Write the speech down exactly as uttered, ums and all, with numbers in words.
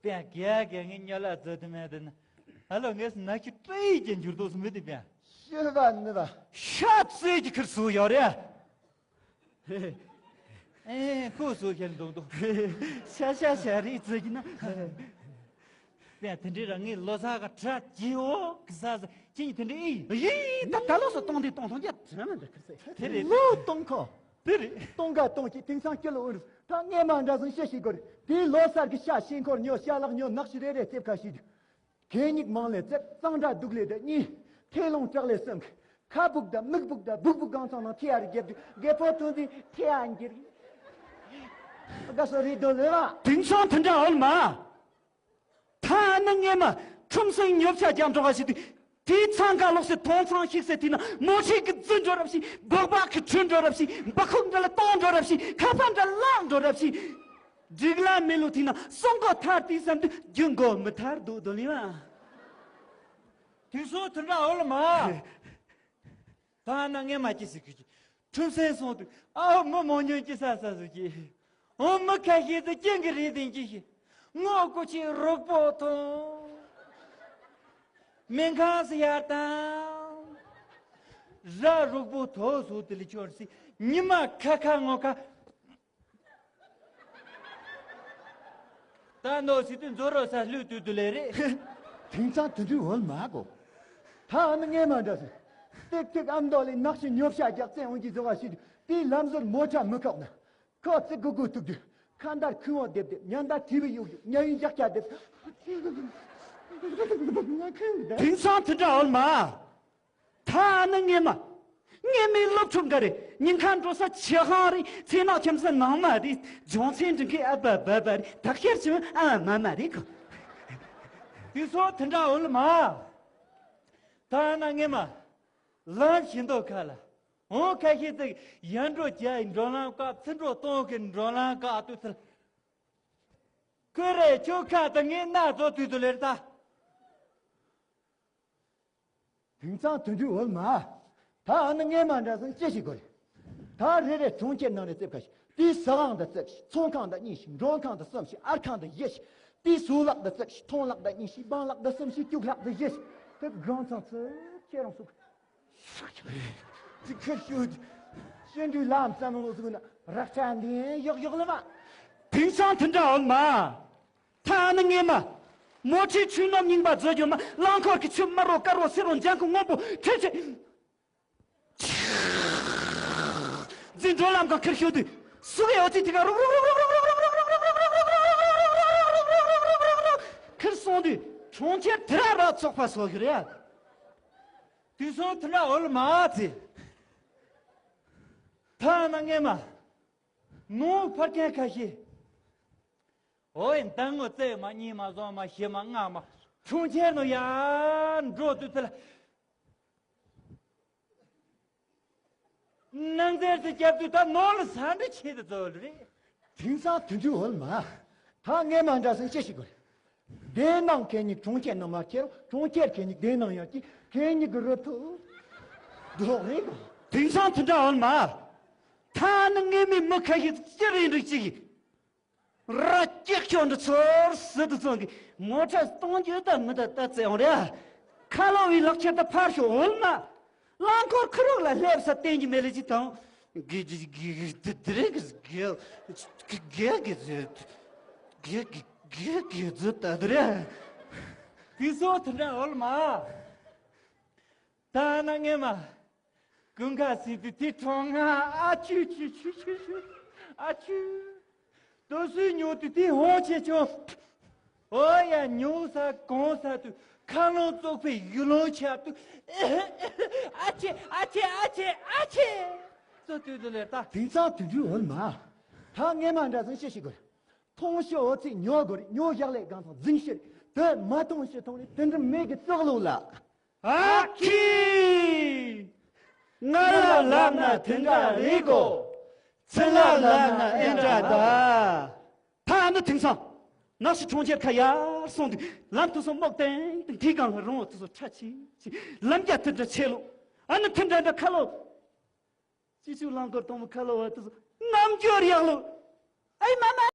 པས་རྒྱ་རྒྱ་ངའི་ཉོ་ལ་རྫོགས་དུ་མེད་དུ་ན། ཨ་ལོ་ངས་ནག་ཆུ་སྤྲེལ་ཡིག་ཅན་འགྱུར་དོགས་སུ་མི་དེ་པས། ཤི་བ་ནི་བ། ཤ་ཚེས་ཀྱི་ཁུར་སུ་ཡོད་རེད། ཨེ་ཁོ་སུ་ཁྱེར་འདུག་འདུག་ཤ་ཤ་ཤ་རེད་ཚོད་ཀྱི་ན། པས་དེ་འདྲའི་རང་ངའི་ལོ་སར་ག་གྲ་གྱིའོ་གི་ས་ས་ཅི་ནི་དེ་འདྲའི་ཨི། ཡི་ད་ད་ལོ་སོ་གཏོང་དེ་གཏོང་གཏོང་རྒྱ་དྲན་མི་འདུག་ཁུར་སེ། དེ་རེད། ལོ་གཏོང་ཁོ། དེ་རེད། གཏོང་ག་གཏོང་གི་དེང་སང་སྐྱོ་ལོ་འུར་ད་ངས་མ་འདྲ་སོང་བཤད་ཤིག་གོ་རེད། དེའི་ལོ་སར་གི་ཤ་ཤིང་འཁོར་ཉོ་ཤ་ལག་ཉོ་ནག་ཤི་རེ་རེ་རྩེབ་ཁ་ཤིག་གད་སྙིགས་མང་ལས་རྩེབ་གཙང་སྦྲ་སྡུག་ལས་ད་གཉིས། ཐལ་རླུང་དྲག་ལས་གསུམ། ཁ་སྦུག་ད་མིག་སྦུག་ད་སྦུག་སྦུག་གང་ཚང་ནང་ཐེ་ཡར་རྒྱབ་དུས་རྒད་པོ་ཐུང་ཚིག་ཐེ་ཡར་འགྱེར། དགའ་སོ་རེད་དོ་ལོས་བ། དེང་སང་དེ་འདྲ་འོལ་མ། ཐ་ན་ངས་མ་ཁྲོམ་སེང་ཉོ་ཆ་རྒྱག་འགྲོ་ག་ཞིག་དུས། དེའི་འཚང་ཁ་ལོག་སའི་དོང་ཚང་ཤིག་སའི་དེ་ན་མོ་ཁྲིད་ཀྱི་རྫུན་འགྲོ་རབས་ཤིག་སྦག་སྦག་གི་ཁྲུན་འགྲོ་རབས་ཤིག་འབག་ཁུག་འདྲ་ལ་གཏོང་འགྲོ་རབས་ཤིག་ཁ་ཕ་འདྲ་ལག་འགྲོ་རབས་ཤིག་འགྲིག་ལ་མེ་ལོ་དེ་ན་སོང་གོ་ཐར་དེ་བསམ་དུས་རྒྱུ་མགོ་མི་ཐར་འདུག་དོ་ལེ་བ། དུས་སོ་དུ་འདྲ་འོལ་མ། ད་ན་ངས་མ་ཅི་ཟིག་གི་ཁྲུམ་སེང་སོང་དུས་ཨའོ་མི་མང་ཉུང་ཅི་ས་ས་ཟིག་གི་ཨོ་མི་ཁ་ཤས་ཟིག་ཅན་གི་རེད་དེ་ཅི་ཤི་ངོ་ཀུ་ཆི་རུག་པོ་ཐོང་། མེ་ཁང་སི་ཡར་དང་། ར་རུག་པོ་ཐོ་སོ་དེ་ལི་ཆོར་སི་ཉི་མ་ཁ་ཁ་ངོ་ཁ། ད་ནོ་སི་ཏུ་མཛོ་རོ་ས་ལུས་དུ་དུ་ལེ་རེད། དེང་སང་དུ་དུ་འོལ་མ་གོ། ད་ཨ་ནི་ངས་མ་འདྲ་སི། ཏིག་ཏིག་ཨམ་མདོ་ལི་ནག་ཤི་ཉོབ་ཤ་རྒྱག་བཙན་འོང་གི་བཟོ་བ་ཞིག་དུ་དེའི་ལམ་ཟོར་མོ་ཁྲ་མི་ཁོག་ན། ཁོ་ཙི་གུ་གུ་ཐུག་དུས་ཁ་འདར་ཁུ་བོ་རྡེབ་རྡེབ་ཉ་འདར་དྲི་བི་གཡུག་གཡུག་ཉ་ཡུན་རྒྱག་ཆ་རྡེབ། དེང་སང་དུ་འདྲ་འོལ་མ། ཐ་ན་ངས་མ། ངས་མི་སློབ་ཕྲུག་འགའ་རེ་ཉིན་ཁ་འགྲོ་ས་ཆེ་ཁང་རེད་ཚེ་ནག་ཁྱིམ་ས་ནང་མ་རེད་ལྗོན་ཚན་འདྲི་མཁན་ཨ་ཕ་བ་བ་རེད་ད་ཁྱེར་ཆུ་ཨ་མ་མ་རེད་གོ། དུས་སོ་དུ་འདྲ་འོལ་མ། ཐ་ན་ངས་མ། ལམ་བཞི་མདོ་ཁ་ལ། འོང་ཁ་ཤས་ཙིག་ཡར་འགྲོ་བྱ་ཡི་འགྲོ་ལམ་བཀག་ཚུར་འགྲོ་གཏོང་གི་འགྲོ་ལམ་བཀག་དུས་ཚུལ། ཁོས་རེ་ཆོ་ཁ་དང་ངའི་སྣ་ཚོགས་དུས་དུ་ལེར་ད། དེང་སང་དུད་འགྲོའི་འོལ་མ། ད་ཨ་ནི་ངས་མ་འདྲ་སོང་ཅི་ཞིག་དགོས་རེད། ད་རེ་རེ་གྲོང་ཁྱེར་ནང་ནས་རྩེབ་ཁ་ཞིག་དེའི་ཟ་ཁང་དང་རྩེབ་ཞིག་ཚོང་ཁང་དང་གཉིས་ཞིག་མགྲོན་ཁང་དང་གསུམ་ཞིག་ཨར་ཁང་དང་བཞི་ཞིག་དེའི་ཟུར་ལག་དང་རྩེབ་ཞིག་མཐོང་ལག་དང་གཉིས་ཞིག་བང་ལག་དང་གསུམ་ཞིག་སྐྱུག་ལག་དང་བཞི་ཞིག་དེ་སྒང་ཚང་ཚུར་ཁྱེད་རང་སུ། དེ་ཁེར་ཤོད། ཤེས་འདུས་ལམ་ཙམ་ལོ་ཟུག་ན་རག་ཆ་འདི་ཡག་ཡག་ལ་མ། དེང་སང་དེ་འདྲ་འོལ་མ། ཐ་ན་ངས་མ། མོ་ཁྲི་ཆུ་ནོམ་རྙིང་པ་མཛོད་རྒྱུ་མ་རླངས་འཁོར་གྱི་ཆུ་དམར་རོ་དཀར་རོ་སེར་རོ་ལྗང་ཁུ་སྔོན་པོ་ཁྲི་ཁྲི། འཛིན་འགྲོ་ལམ་ཁ་ཁེར་ཤོད་དུས་སུ་གི་འོ་ཚིག་དེ་ག་རུག་རུག་ཁེར་སོང་དུས་གྲོང་ཁྱེར་དེ་ར་ར་ཚོགས་པ་སོགས་ཤིག་རེད། དུས་སོང་དེ་འདྲ་འོལ་མ་ཚེ། ཐ་ན་ངས་མ། ནོར་ཕར་ཁྱེར་ཁ་ཤས། ཨོ་ཡིན་ད་ངོ་བཙས་མ་གཉིས་མ་བཟང་མ་ཞེ་མ་ལྔ་མ་ཁྲུང་ཁྱེར་ནོ་ཡར་འགྲོ་དུས་ཚེ་ལ། ནང་ཚན་དུ་རྒྱབ་དུས་ད་ནོར་ལ་ས་འདྲ་ཆེ་དུ་ཚོ་ལ་རེད། དེང་སང་དུད་འགྲོའི་འོལ་མ། ད་ངས་མ་འདྲ་སེང་ཅི་ཞིག་དགོས་རེད། སྡེ་ནང་གད་སྙིགས་གྲོང་ཁྱེར་ནང་མ་ཁྱེར་རོ་གྲོང་ཁྱེར་གད་སྙིགས་སྡེ་ནང་ཡང་ཅི་གད་སྙིགས་ཀྱི་རུ་ཐུག་འདུག་རེད་གོ། དེང་སང་དུད་འགྲོའི་འོལ་མ། ཐ་ན་ངས་མི་མི་ཁ་ཤས་ཅི་རིན་རིག་ཅིག་གིས། ར་སྐྱེག་ཤོག་འདི་ཚོར་སི་དུ་ཚོང་གི་མོ་ཊ་གཏོང་རྒྱུ་ད་མི་ད་ད་ཙེ་འོང་རེད། ཁ་ལོ་བའི་ལག་ཁྱེར་ད་ཕར་ཤོག་འོལ་མ། རླངས་འཁོར་ཁུ་རོག་ལ་སླེབས་ས་བསྟན་གྱི་མེད་ལེ་ཅི་དང་། གི་གི་གི་གི་དི་དི་རེ་གི་གི་གི་གི་གི་གི་གི་གི་གི་ཟི་ད་དི་རེ། དུས་སོ་དུ་འདྲ་འོལ་མ། ད་ན་ངས་མ། ཀུན་ཁ་སི་དུ་དེ་གྲོང་ང་ཨ་ཆུ་ཆུ་ཆུ་ཆུ་ཆུ་ཨ་ཆུ། དོ་སུའི་ཉོ་དུ་དེ་ཧོང་ཆེ་ཆོ། ཨོ་ཡ་ཉོ་ས་གོང་ས་དུ་ཁ་ལོང་བཙོག་པའི་ཡུ་ལོང་ཆ་དུ། ཨ་ཆེ་ཨ་ཆེ་ཨ་ཆེ་ཨ་ཆེ། ཙོ་དུ་དུ་ལེ་ད། དེང་སང་དུད་འགྲོའི་འོལ་མ། ད་ངས་མ་འདྲ་སང་ཤེས་ཤིག་གོ། མཐོང་ཤོ་འོ་ཚིག་ཉོ་དགོས་རེད་ཉོ་བཞག་ལས་གང་སང་འཛིང་ཤེས་རེད་དེ་མ་མཐོང་ཤེས་མཐོང་རེད་དེ་འདྲ་མེད་གི་ཙོག་ལུག་ལ། ཨ་ཁི། ང་ལ་ལབ་ན་དེ་འདྲ་རེད་གོ། ཚེ་ལ་ལབ་ན་ཨེ་འདྲ་ད། ད་ནི་དེང་སང་ནག་ཤི་གྲོང་ཁྱེར་ཁ་ཡར་སོང་དུས་ལམ་དུ་སོང་སྨུག་ཏན་ཏན་དེའི་སྒང་ལ་རོང་བ་དུ་སོང་ཁྲ་ཆི་ཆི་ལམ་རྒྱ་དེ་འདྲ་ཆེ་ལུག་ཨ་ནི་དེ་འདྲ་འདྲ་ཁ་ལོ། སྤྱི་ཆུ་རླངས་འཁོར་དང་པོ་ཁ་ལོ་བ་དུ་སོང་རྣམ་འགྱུར་ཡག་ལུག་ཨའི་མ་མ།